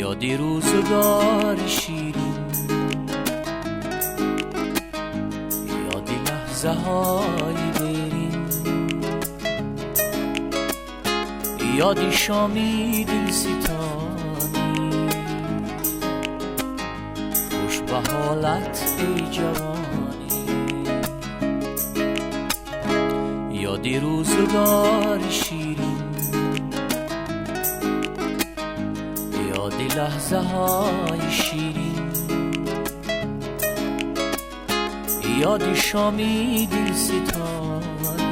Ёди рӯзгори ширин, ёди лаҳзаҳои дерин, ёди шоми дилситонӣ. Хуш ба ҳолат эй ҷавонӣ, ёди рӯзгори ширин, ёди лаҳзаҳои ширин, ёди шоми дилситонӣ.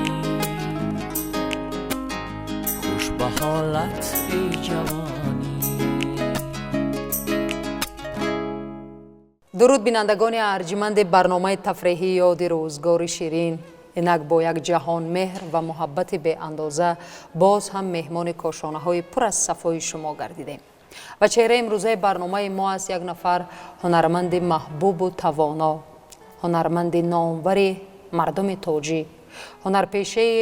Хуш ба ҳолат эй ҷавонӣ. Дуруд, бинандагони арҷманди барномаи тафреҳии «Ёди рӯзгори ширин». Инак бо як ҷаҳон меҳр ва муҳаббати беандоза боз ҳам меҳмони кошонаҳои пур аз сафои шумо гардидем ва чеҳраи имрӯзаи барномаи мо аст як нафар ҳунарманди маҳбубу тавоно, ҳунарманди номвари мардуми тоҷик, ҳунарпешаи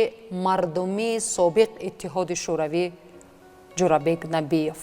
мардумии собиқ Иттиҳоди Шӯравӣ Ҷӯрабек Набиев.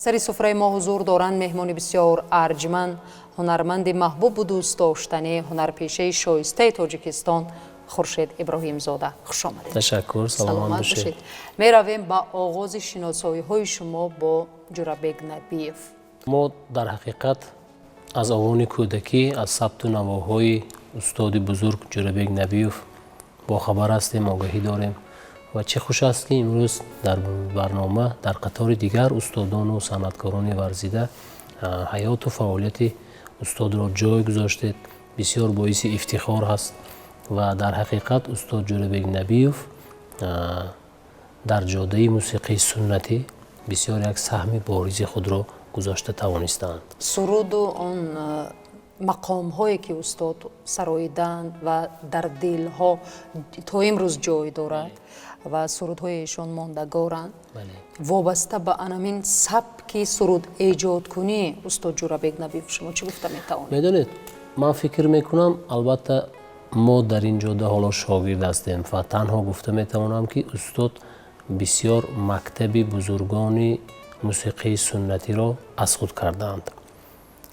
Сари суфраи мо ҳузур доранд меҳмони бисёр арҷманд, ҳунарманди маҳбубу дӯстдоштанӣ, ҳунарпешаи шоистаи Тоҷикистон Хуршед Иброҳимзода. Хуш омадед. Ташаккур, саломат бошед. Меравем ба оғози шиносоиҳои шумо бо Ҷӯрабек Набиев. Мо дар ҳақиқат аз овони кӯдакӣ аз сабту навоҳои устоди бузург Ҷӯрабек Набиев бохабар ҳастем, огаҳӣ дорем ва чӣ хуш аст, ки имрӯз дар барнома дар қатори дигар устодону санъаткорони варзида ҳаёту фаъолияти устодро ҷой гузоштед. Бисёр боиси ифтихор ҳаст ва дар ҳақиқат устод Ҷӯрабек Набиев дар ҷодаи мусиқии суннатӣ бисёр як саҳми боризи худро гузошта тавонистаанд. Суруду он мақомҳое, ки устод сароиданд ва дар дилҳо то имрӯз ҷой дорад ва сурудҳои эшон мондагоранд, вобаста ба анамин сабки суруд эҷодкунӣ устод Ҷӯрабек Набиев шумо чӣ гуфта метавонед? Медонед, ман фикр мекунам, албатта, мо дар ин ҷода ҳоло шогирд ҳастем ва танҳо гуфта метавонам, ки устод бисёр мактаби бузургони мусиқии суннатиро аз худ кардаанд.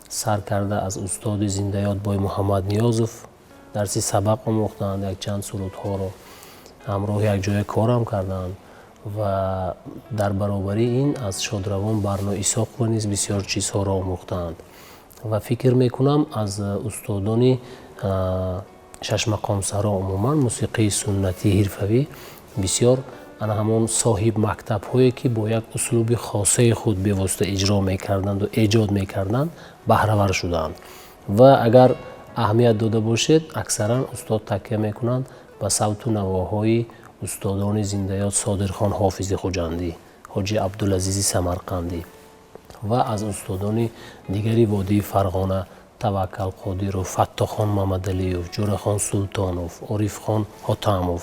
Сар карда аз устоди зиндаёд Бой Муҳаммад Ниёзов дарси сабақ омӯхтаанд, якчанд сурудҳоро ҳамроҳ якҷоя корам карданд ва дар баробари ин аз шодравон Барно Исоқова низ бисёр чизҳоро омӯхтаанд. Ва фикр мекунам, аз устодони шашмақомсаро, умуман мусиқии суннатии ҳирфавӣ, бисёр ана ҳамон соҳиб мактабҳое, ки бо як услуби хосаи худ бевосита иҷро мекарданду эҷод мекарданд, баҳравар шудаанд. Ва агар аҳамият дода бошед, аксаран устод такя мекунанд ба савту навоҳои устодони зиндаёд Содирхон Ҳофизи Хуҷандӣ, Ҳоҷи Абдулазизи Самарқандӣ ва аз устодони дигари водии Фарғона Таваккал Қодиров, Фаттохон Мамадалиев, Ҷӯрахон Султонов, Орифхон Ҳотамов,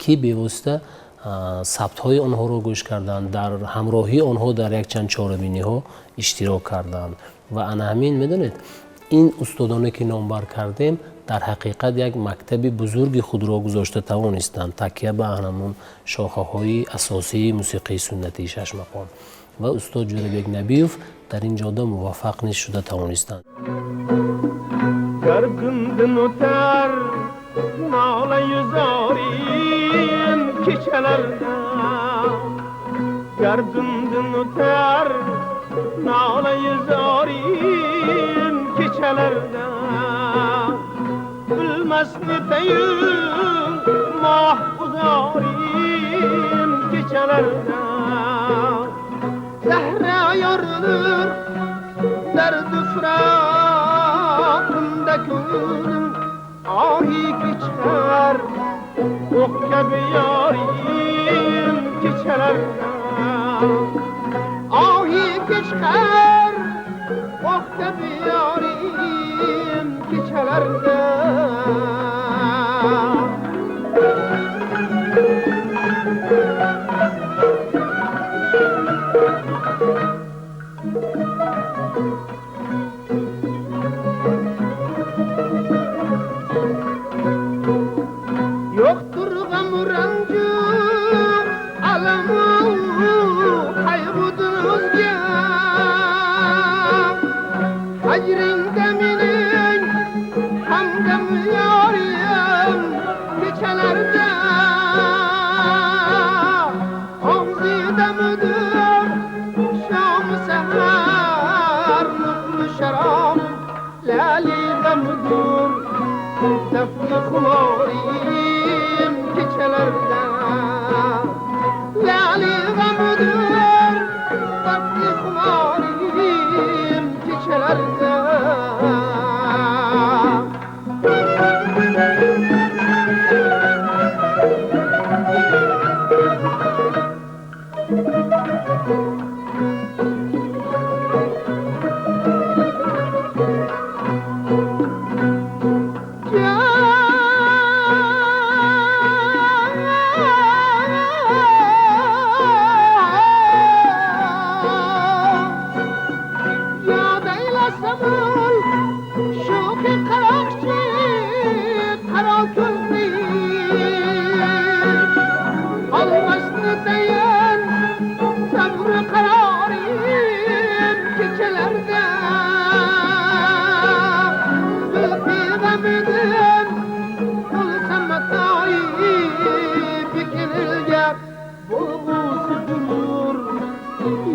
ки бевосита сабтҳои онҳоро гӯш карданд, дар ҳамроҳии онҳо дар якчанд чорабиниҳо иштирок карданд. Ва ана ҳамин, медонед, ин устодоне, ки номбар кардем, дар ҳақиқат як мактаби бузурги худро гузошта тавонистанд, такя ба ҳамон шохаҳои асосии мусиқии суннатии шашмақом. Ва устод Ҷӯрабек Набиев дар ин ҷода муваффақ низ шуда тавонистанд. Gar kundin o'tar nolayu zorim kechalarda, gardundin o'tar nolayu zorim kechalarda, bilmas netayun moh uzorim kechalarda. Zahra yorilir dardi firoqimda ko'nglim ohi kechar. O'q kabi yorim kechalarda, ohi kechqar o'q kabi yorim kechalarda. Yo'qtur g'am ranju alamu qayg'udan o'zga, hajringda mening hamdam yorim kechalarda. Og'zidamidir shom sahar nuqli sharob, lali g'amdur dafni xumorim kechalarda, lali g'amdur dafni xumorim kechalarda.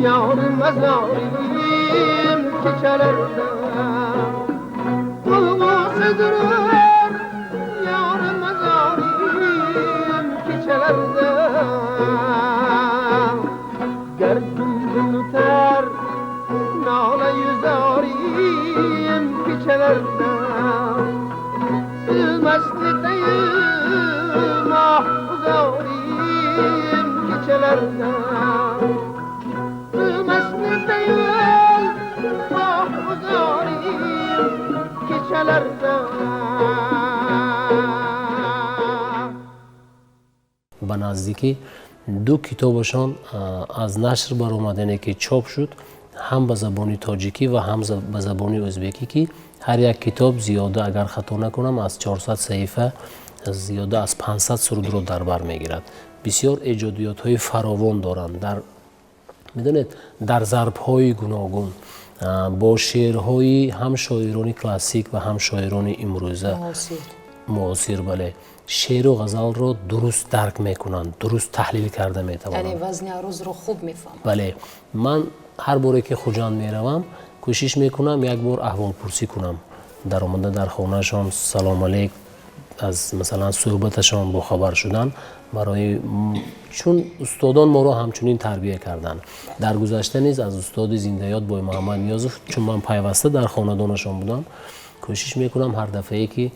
Yorim mazorim kechalarda, bulg'usi durur yorim mazorim kechalarda. Gar kundun o'tar nola yuzorim kechalarda, bilmasni tayin oh uzorim kechalarda, bilmasni tayin oh uzorim kechalarda. Ба наздикӣ ду китобашон аз нашр баромад, яъне ки чоп шуд, ҳам ба забони тоҷикӣ ва ҳам ба забони ӯзбекӣ, ки ҳар як китоб зиёда, агар хато накунам, аз 400 саҳифа зиёда аз 500 сурудро дар бар мегирад. Бисёр эҷодиётҳои фаровон доранд, дар медонед, дар зарбҳои гуногун, бо шеърҳои ҳам шоирони классик ва ҳам шоирони имрӯза муосир. Бале, шеъру ғазалро дуруст дарк мекунанд, дуруст таҳлил карда метавонанд, яъне вазни арӯзро хуб мефаҳманд. Бале, ман ҳар боре ки Хуҷанд меравам, кӯшиш мекунам як бор аҳволпурсӣ кунам, даромада дар хонаашон салом алейк, аз масалан суҳбаташон бохабар шудан, барои чун устодон моро ҳамчунин тарбия карданд. Дар гузашта низ аз устоди зиндаёд Бой Муҳаммад Ниёзов, чун ман пайваста дар хонадонашон будам, кӯшиш мекунам ҳар дафъае ки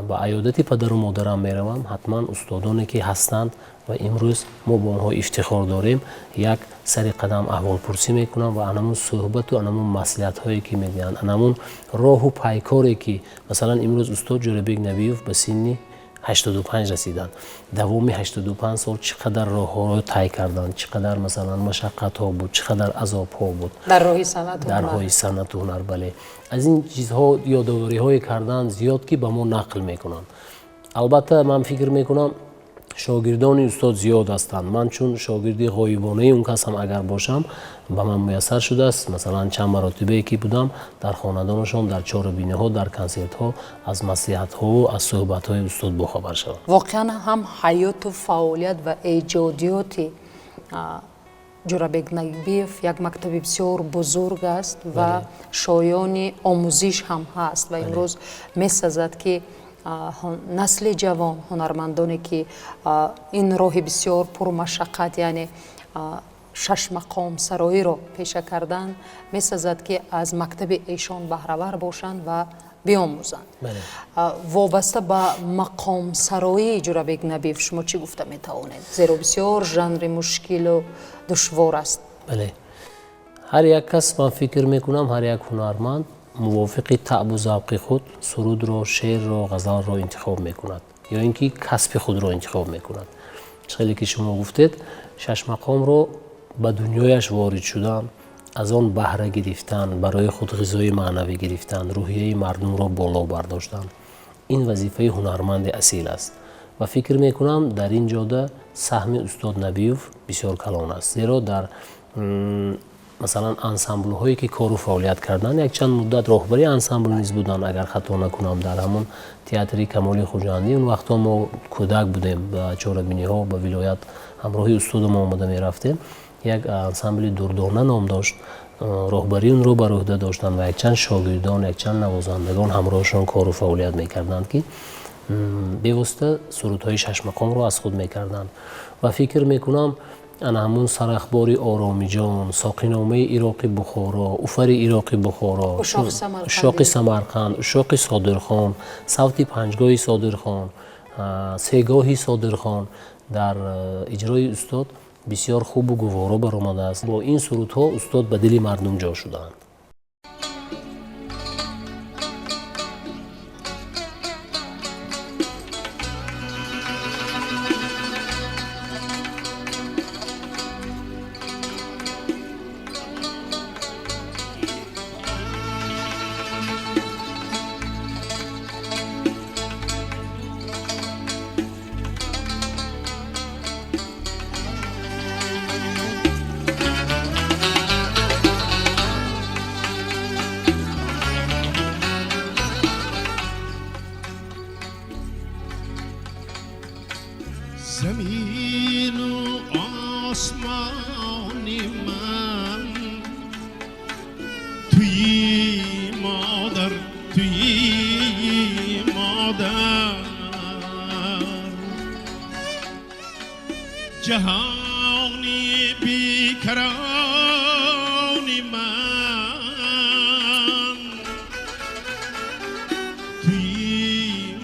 ба аёдати падару модарам меравам, ҳатман устодоне ки ҳастанд ва имрӯз мо бо онҳо ифтихор дорем, як сари қадам аҳволпурсӣ мекунам ва анамун суҳбату анамун маслиҳатҳое ки медиҳанд, анамун роҳу пайкоре ки масалан имрӯз устод Ҷӯрабек Набиев ба синни 85 расиданд, давоми 85 сол чӣ қадар роҳҳоро тай карданд, чӣ қадар масалан машаққатҳо буд, чӣ қадар азобҳо буд дар роҳи санъату дар роҳи санъату ҳунар. Бале, аз ин чизҳо ёдовориҳое карданд зиёд, ки ба мо нақл мекунанд. Албатта, ман фикр мекунам, шогирдони устод зиёд ҳастанд. Ман чун шогирди ғоибонаи он кас ҳам агар бошам, ба ман муяссар шудааст, масалан чанд маротибае ки будам дар хонадонашон, дар чорабиниҳо, дар консертҳо, аз маслиҳатҳову аз суҳбатҳои устод бохабар шавам. Воқеан ҳам ҳаёту фаъолият ва эҷодиёти Ҷӯрабек Набиев як мактаби бисёр бузург аст ва шоёни омӯзиш ҳам ҳаст, ва имрӯз месазад, ки насли ҷавон, ҳунармандоне ки ин роҳи бисёр пурмашаққат, яъне шашмақом сароиро пеша кардан, месазад, ки аз мактаби эшон баҳравар бошанд ва Биомӯзанд. Вобаста ба мақомсароии Ҷӯрабек Набиев шумо чӣ гуфта метавонед, зеро бисёр жанри мушкилу душвор аст? Бале, ҳар як кас, ман фикр мекунам, ҳар як ҳунарманд мувофиқи таъбу завқи худ сурудро, шеърро, ғазалро интихоб мекунад ё ин ки касби худро интихоб мекунад. Хеле ки шумо гуфтед, шашмақомро ба дунёяш ворид шудан, аз он баҳра гирифтан, барои худ ғизои маънавӣ гирифтан, рӯҳияи мардумро боло бардоштан, ин вазифаи ҳунарманди асил аст. Ва фикр мекунам, дар ин ҷода саҳми устод Набиев бисёр калон аст, зеро дар, масалан, ансамблҳое ки кору фаъолият карданд, якчанд муддат роҳбари ансамбл низ буданд, агар хато накунам, дар ҳамон театри Камоли Хуҷандӣ. Он вақтҳо мо кӯдак будем, ба чорабиниҳо ба вилоят ҳамроҳи устодам омода мерафтем. Як ансамбли Дурдона ном дошт, роҳбарии онро бар ӯҳда доштанд ва якчанд шогирдон, якчанд навозандагон ҳамроҳашон кору фаъолият мекарданд, ки бевосита сурудҳои шашмақомро аз худ мекарданд. Ва фикр мекунам, ана ҳамун Сарахбори Оромиҷон, Соқиномаи Ироқи Бухоро, Уфари Ироқи Бухоро, Ушоқи Самарқанд, Ушоқи Содирхон, Савти панҷгоҳи Содирхон, Сегоҳи Содирхон дар иҷрои устод бисёр хубу гуворо баромадааст. Бо ин сурудҳо устод ба дили мардум ҷо шудаанд. Замину осмони ман туи модар, туи модар, ҷаҳони бекарони ман туи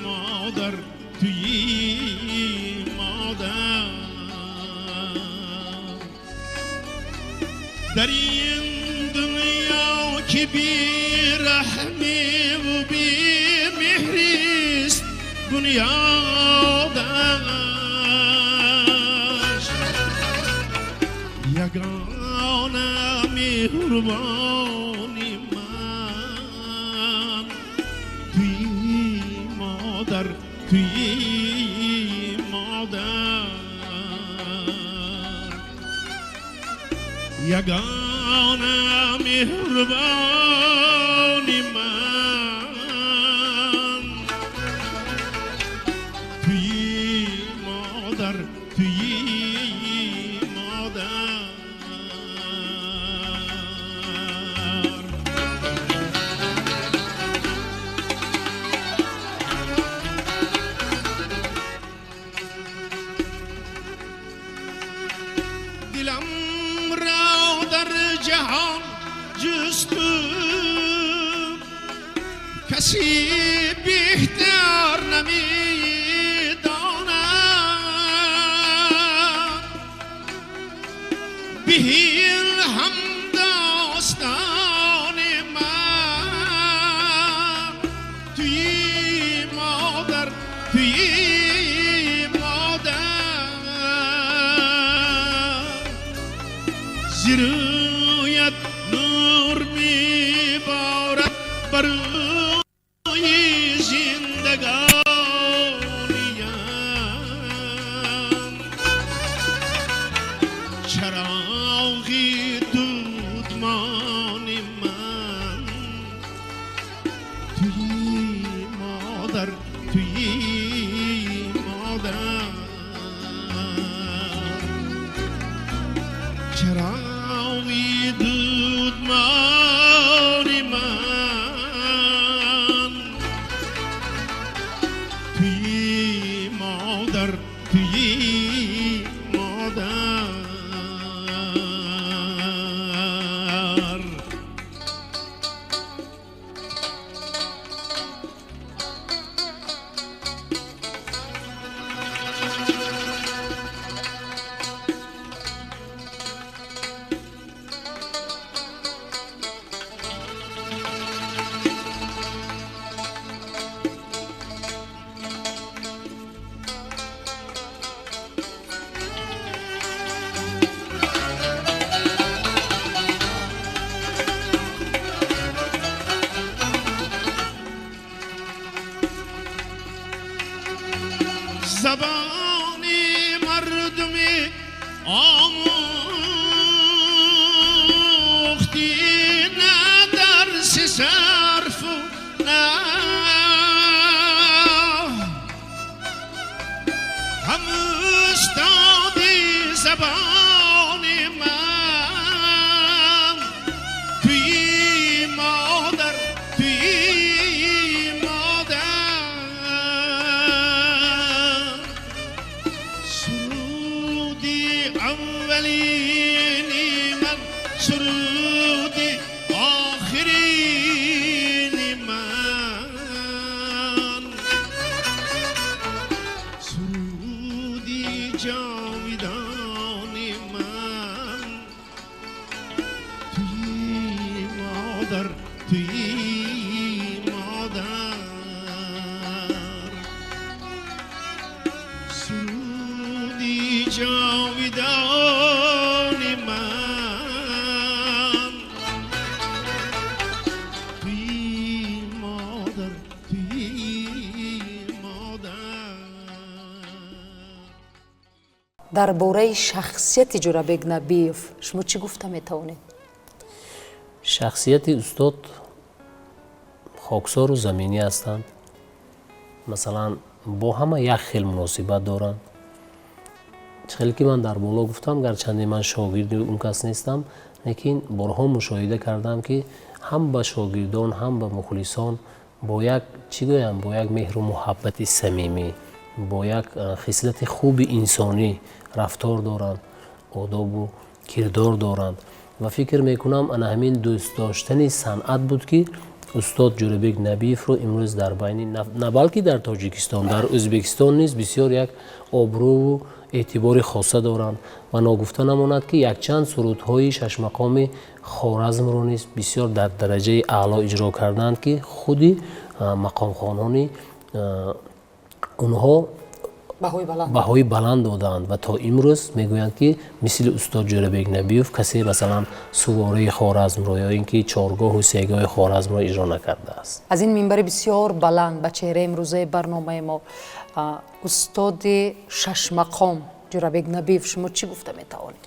модар, туи модар. Дар ин дунё ки бераҳмиву бемеҳрист бунёдаш, ягона меҳрубони ман туи модар, туи модар, ягона меҳрубони ман туи модар, туи модар. Дилам ро дар ҷаҳон ҷустум, каси беҳтар намедонад. Биҳил ҳам достони ман туи модар, туи модар. Зирӯят нур меборад бар рӯи зиндагониям, чароғи дудмони ман туи модар, туи модар, чароғи дудмони ман туи модар, туи модар. Забони мардумӣ омӯхтӣ, на дарси сарфу наҳв. Ҳам устоди забони ман туи модар, туи модар. Суруди аввалини ман, суруди охирини ман, суруди ҷовидони ман туи модар, туи модар. Суруди ҷовидони ман туи модар, туи модар. Дар бораи шахсияти Ҷӯрабек Набиев шумо чӣ гуфта метавонед? Шахсияти устод хоксору заминӣ ҳастанд. Масалан, бо ҳама як хел муносибат доранд. Чӣ хеле ки ман дар боло гуфтам, гарчанде ман шогирди он кас нестам, лекин борҳо мушоҳида кардам, ки ҳам ба шогирдон, ҳам ба мухлисон бо як, чӣ гӯям, бо як меҳру муҳаббати самимӣ, бо як хислати хуби инсонӣ рафтор доранд, одобу кирдор доранд. Ва фикр мекунам, ана ҳамин дӯст доштани санъат буд, ки устод Ҷӯрабек Набиевро имрӯз дар байни на балки дар Тоҷикистон, дар Ӯзбекистон низ бисёр як обрӯву эътибори хоса доранд. Ва ногуфта намонад, ки якчанд сурудҳои шашмақоми Хоразмро низ бисёр дар дараҷаи аъло иҷро карданд, ки худи мақомхонони онҳо баҳои баланд баҳои баланд додаанд ва то имрӯз мегӯянд, ки мисли устод Ҷӯрабек Набиев касе, масалан, сувораи Хоразмро ё ин ки чоргоҳу сегоҳи Хоразмро иҷро накардааст. Аз ин минбари бисёр баланд ба чеҳраи имрӯзаи барномаи мо, устоди шашмақом Ҷӯрабек Набиев, шумо чӣ гуфта метавонед?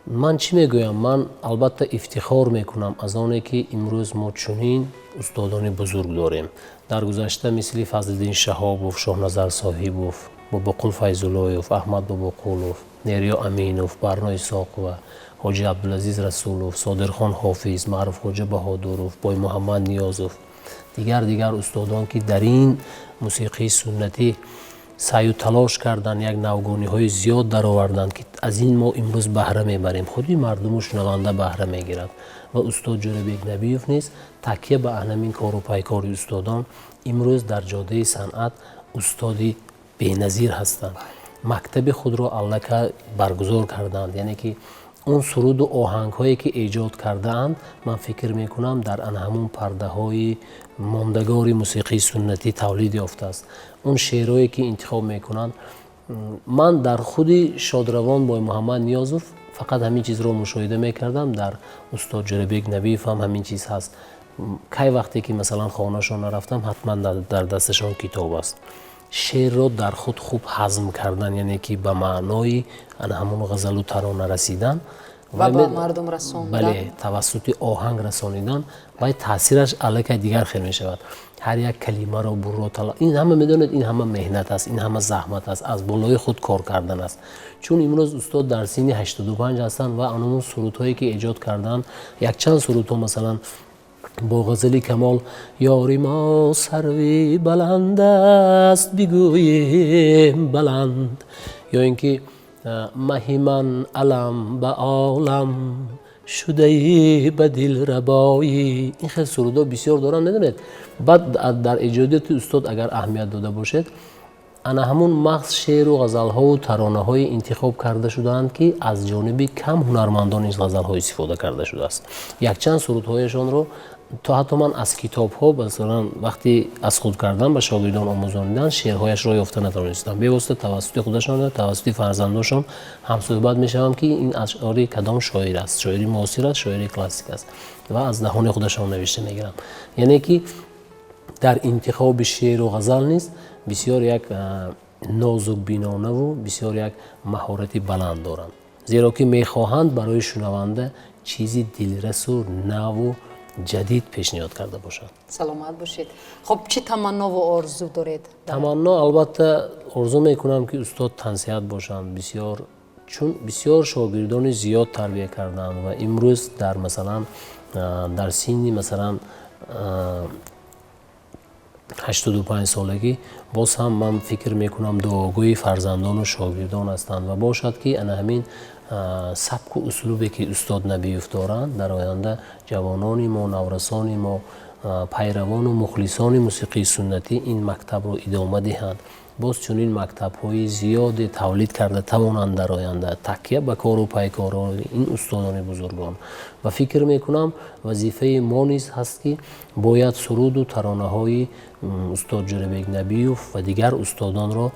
Ман чӣ мегӯям? Ман албатта ифтихор мекунам аз оне, ки имрӯз мо чунин устодони бузург дорем. Дар гузашта мисли Фазлиддин Шаҳобов, Шоҳназар Соҳибов, Бобоқул Файзуллоев, Аҳмад Бобоқулов, Нериё Аминов, Барно Исоқова, Ҳоҷи Абдулазиз Расулов, Содирхон Ҳофиз, Маъруфхоҷа Баҳодуров, Боймуҳаммад Ниёзов, дигар дигар устодон, ки дар ин мусиқии суннатӣ саъю талош карданд, як навгониҳои зиёд дароварданд, ки аз ин мо имрӯз баҳра мебарем, худи мардуму шунаванда баҳра мегирад. Ва устод Ҷӯрабек Набиев низ такя ба ҳамин кору пайкори устодон имрӯз дар ҷодаи санъат устоди беназир ҳастанд. Мактаби худро аллакай баргузор карданд, яъне ки он суруду оҳангҳое, ки эҷод кардаанд, ман фикр мекунам, дар ана ҳамун пардаҳои мондагори мусиқии суннатӣ тавлид ёфтааст. Он шеърое, ки интихоб мекунанд, ман дар худи шодравон Боймуҳаммад Ниёзов фақат ҳамин чизро мушоҳида мекардам, дар устод Ҷӯрабек Набиев ҳам ҳамин чиз ҳаст. Кай вақте ки, масалан, хонашон нарафтам, ҳатман дар дасташон китоб аст. Шеърро дар худ хуб ҳазм кардан, яъне ки ба маънои ана ҳамун ғазалу тарона расидан ва ба мардум расондан. Бале, тавассути оҳанг расонидан, вай таъсираш аллакай дигар хел мешавад. Ҳар як калимаро бурро тала. Ин ҳама, медонед, ин ҳама меҳнат аст, ин ҳама заҳмат аст, аз болои худ кор кардан аст. Чун имрӯз устод дар синни 85 ҳастанд ва анумун сурудҳое, ки эҷод карданд, якчанд сурудҳо, масалан, бо ғазали Камол «Ёри мо сарви баланд аст, бигӯем баланд», ё ин ки «Маҳи ман алам ба олам шудаи ба дил рабоӣ», ин хел сурудҳо бисёр доранд, медонед. Баъд дар эҷодиёти устод агар аҳамият дода бошед, ана ҳамун махз шеъру ғазалҳову таронаҳое интихоб карда шудаанд, ки аз ҷониби кам ҳунармандон ин ғазалҳо истифода карда шудааст. Якчанд сурудҳояшонро то ҳатто ман аз китобҳо, масалан, вақти аз худ кардан, ба шогирдон омӯзонидан, шеърҳояшро ёфта натавонистам. Бевосита тавассути худашон ё тавассути фарзандошон ҳамсӯҳбат мешавам, ки ин ашъори кадом шоир аст, шоири муосир аст, шоири классик аст, ва аз даҳони худашон навишта мегирам. Яъне ки дар интихоби шеъру ғазал низ бисёр як Нозукбинонаву бисёр як маҳорати баланд доранд, зеро ки мехоҳанд барои шунаванда чизи дилрасу наву ҷадид пешниҳод карда бошанд. Саломат бошед. Хуб, чӣ таманнову орзу доред? Таманно, албатта, орзу мекунам, ки устод тансиҳат бошанд бисёр, чун бисёр шогирдони зиёд тарбия карданд ва имрӯз дар, масалан, дар синни, масалан, 85 солагӣ боз ҳам, ман фикр мекунам, дуогӯи фарзандону шогирдон ҳастанд ва бошад, ки ана ҳамин сабку услубе, ки устод Набиев доранд, дар оянда ҷавонони мо, наврасони мо, пайравону мухлисони мусиқии суннатӣ ин мактабро идома диҳанд, боз чунин мактабҳои зиёде тавлид карда тавонанд дар оянда, такя ба кору пайкорони ин устодони бузургон. Ва фикр мекунам, вазифаи мо низ ҳаст, ки бояд суруду таронаҳои устод Ҷӯрабек Набиев ва дигар устодонро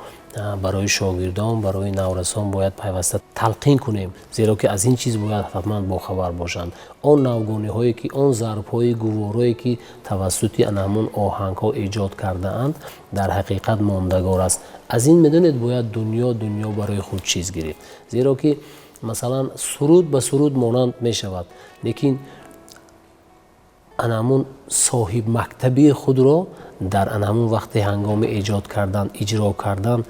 барои шогирдон, барои наврасон бояд пайваста талқин кунем, зеро ки аз ин чиз бояд ҳатман бохабар бошанд. Он навгониҳое ки, он зарбҳои гуворое, ки тавассути ана ҳамон оҳангҳо эҷод кардаанд, дар ҳақиқат мондагор аст. Аз ин, медонед, бояд дунё барои худ чиз гирифт, зеро ки, масалан, суруд ба суруд монанд мешавад, лекин ана ҳамун соҳибмактабии худро дар ана ҳамун вақти ҳангоми эҷод кардан, иҷро кардан,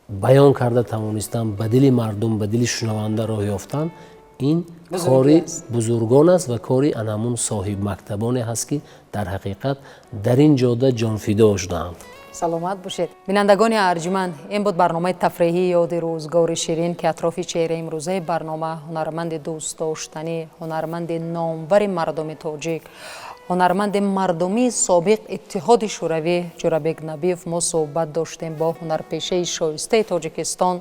баён карда тавонистан, ба дили мардум, ба дили шунаванда роҳ ёфтан, ин кори бузургон аст ва кори ана ҳамун соҳибмактабоне ҳаст, ки дар ҳақиқат дар ин ҷода ҷонфидо шудаанд. Саломат бошед. Бинандагони арҷманд, ин буд барномаи тафреҳии «Ёди рӯзгори ширин», ки атрофи чеҳраи имрӯзаи барнома ҳунарманди дӯстдоштанӣ, ҳунарманди номвари мардуми тоҷик, ҳунарманди мардумии собиқ Иттиҳоди Шӯравӣ Ҷӯрабек Набиев мо суҳбат доштем. Бо ҳунарпешаи шоистаи Тоҷикистон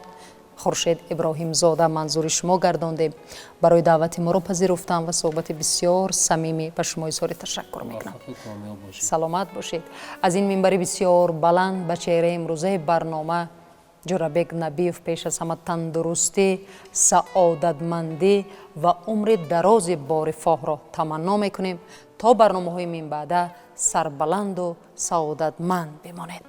Хуршед Иброҳимзода манзури шумо гардондем. Барои даъвати моро пазируфтан ва суҳбати бисёр самимӣ ба шумо изҳори ташаккур мекунам. Саломат бошед. Аз ин минбари бисёр баланд ба чеҳраи имрӯзаи барнома Ҷӯрабек Набиев пеш аз ҳама тандурустӣ, саодатмандӣ ва умри дарози борифоҳро таманно мекунем. То барномаҳои минбаъда сарбаланду саодатманд бимонед.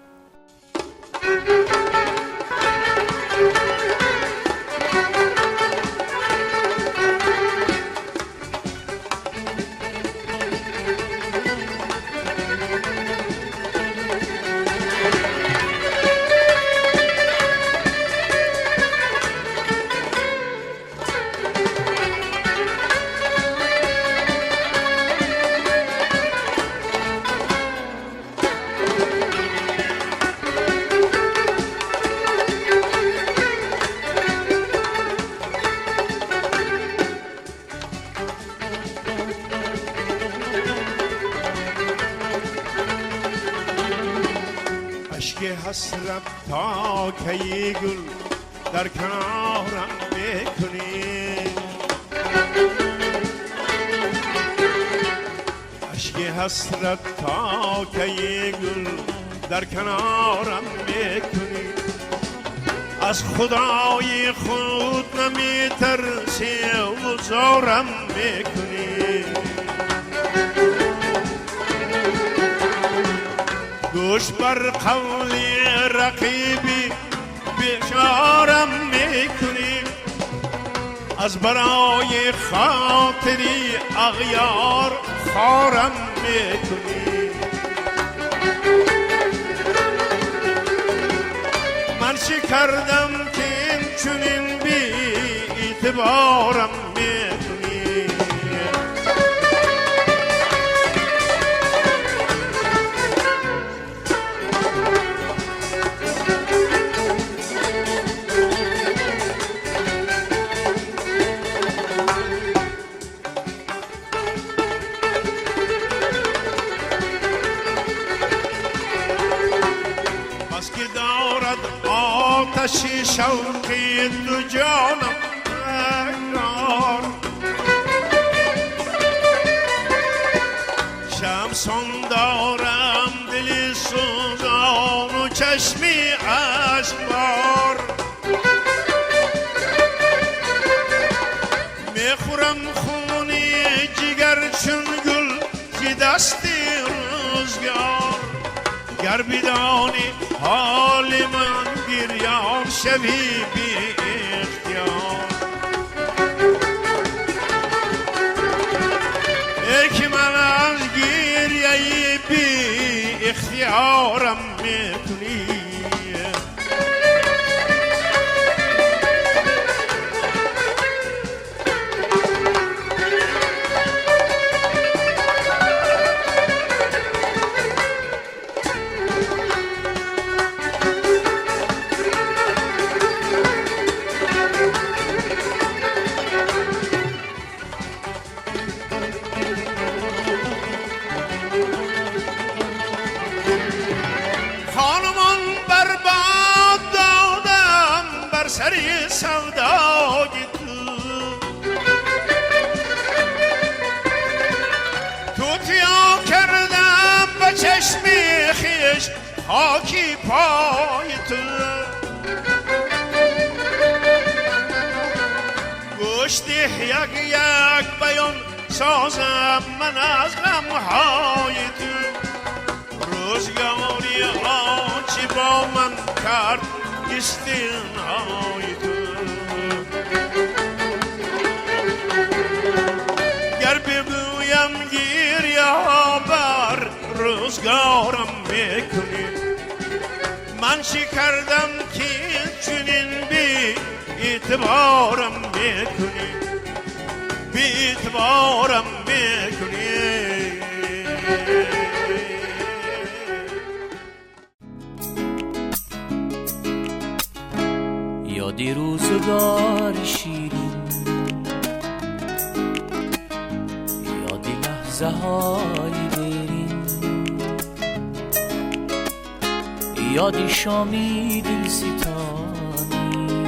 اشک حسرت تا کی گل در کنارم میکنی؟ اشک حسرت تا کی گل در کنارم میکنی؟ از خدای خود نمیترسی و زارم میکنی؟ گوش بر قول رقیبی بیچارم میکنی، از برای خاطری اغیار خارم میکنی. من چه کردم که این چنین بی اعتبارم میکنی؟ بس که دارد آتش شوقی تو جانم اقرار، شمسان دارم دل سوزان و چشمی اشکبار. میخورم خونی جگر چون گل ز دست روزگار، گر بدانی حال من گریان. شوی بی اختیار. ای که من از گریه بی اختیارم میکنی. خانمان برباد دادم بر سر سودای تو، توتیا کردم به چشم خویش خاکی پای تو. گوش ده یک یک بیان سازم من از غمهای تو. روزگاری آنچه با من کرد استنهای تو. گر بگویم گریه بر روزگارم میکنی، من چی کردم که چنین بی اعتبارم میکنی، بی اعتبارم میکنی. یادی روزگار شیرین، یادی لحظه های دیرین، یادی شامی دلستانی،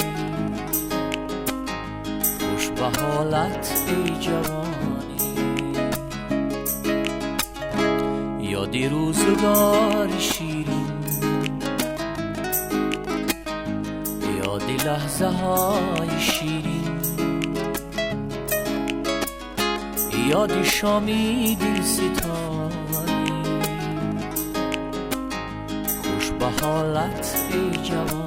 خوش به حالت ای جوانی. یادی روزگار شیرین، یادی لحظه های شیرین، یادی شامی دلستانی، خوش به حالت ای جوانی.